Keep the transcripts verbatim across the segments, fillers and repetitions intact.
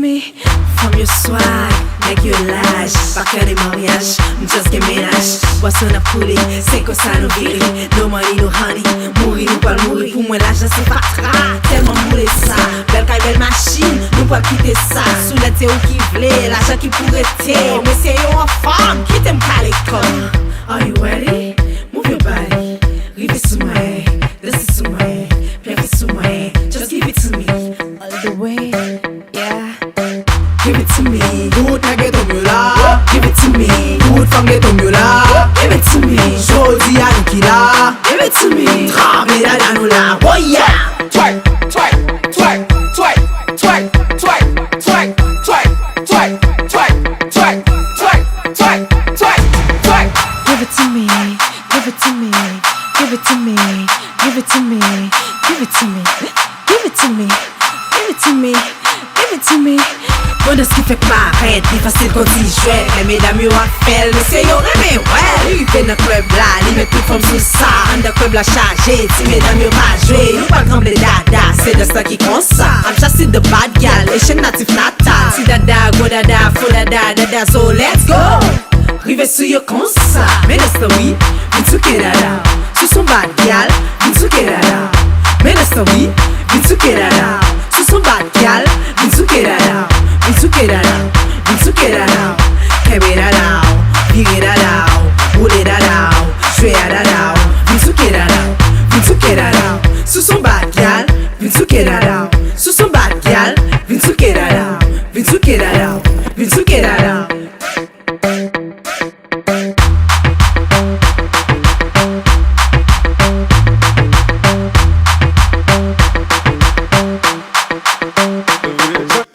Fanm yo swag, nèg yo laj. Pa kè de maryaj, m just gen mennaj. Bwason ap koule, se konsa nou vire. No money, no honey, mouri nou pral mouri. Pou mwen lajan se fatra, tèlman m boule sa. Bèl kay, bèl machin, nou pral kite sa. Sou lèt se ou ki vle, lajan ki pou rete. Mesye yo anfòm, kite m kale kò. Are you ready? Move your body. Rive sou mwen, danse sou mwen, plenve sou mwen. Just give it to me. All the way, yeah. Give it to me. Tout nèg geto m yo la. Give it to me. Tout fanm geto m yo la. Give it to me. Jodi a nou ki la. Give it to me. Trape dada nou la. Boya. Twerk, twerk, twerk, twerk, twerk, twerk, twerk, twerk, twerk, twerk, twerk, twerk, twerk, twerk, twerk, twerk, twerk. Give it to me, give it to me, give it to me, give it to me, give it to me, give it to me, give it to me, give it to me. Bon, dans ki fèk parèt, li fasil kon ti jwèt. Lè medam yo ap fè l, mesye yo renmen wè l. Li rive nan klèb la, li met tout fanm sou sa. Anndan klèb la chaje, ti medam yo pa jwe. Nou pral tranble dada, se dans la ki konsa. I'm just the bad gal, Haitian natif natal. Ti dada, gwo dada, fo dada, dada, so let's go. Rive sou yo konsa. Men dans la wi, vin souke dada. Sou son bad gal, vin souke dada. Men dans la wi, vin souke dada. Sou son bad gal, vin souke dada. Vin souke dada, vin souke dada. Kenbe dada, vire dada, boule dada, jwe a dada. Vin souke dada, vin souke dada. Sou son bad gal, vin souke dada. Sou son bad gal, vin souke dada. Vin souke dada, vin souke dada.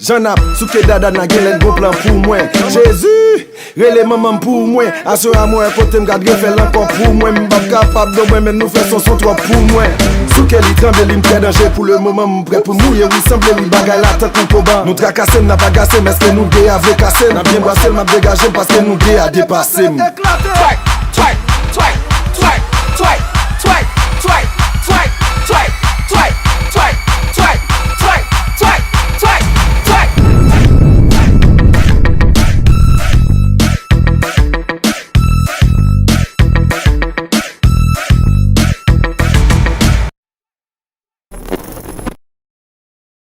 Jan n ap souke dada n a genlè n gon plan pou mwen. Jezi, rele manman m pou mwen. Aswè a mwen kote m gad refè l ankò pou mwen. M p ap kapab non mwen menm nou fè son son twòp pou mwen. Souke li tranble li m trè danje pou le moman m prè pou m mouye wi sanble wi bagay la tankou koban. Nou trakase m n ap agase m èske nou de a vle kase m. N ap byen bwase l m ap degaje m paske nou de a depase m. Twerk,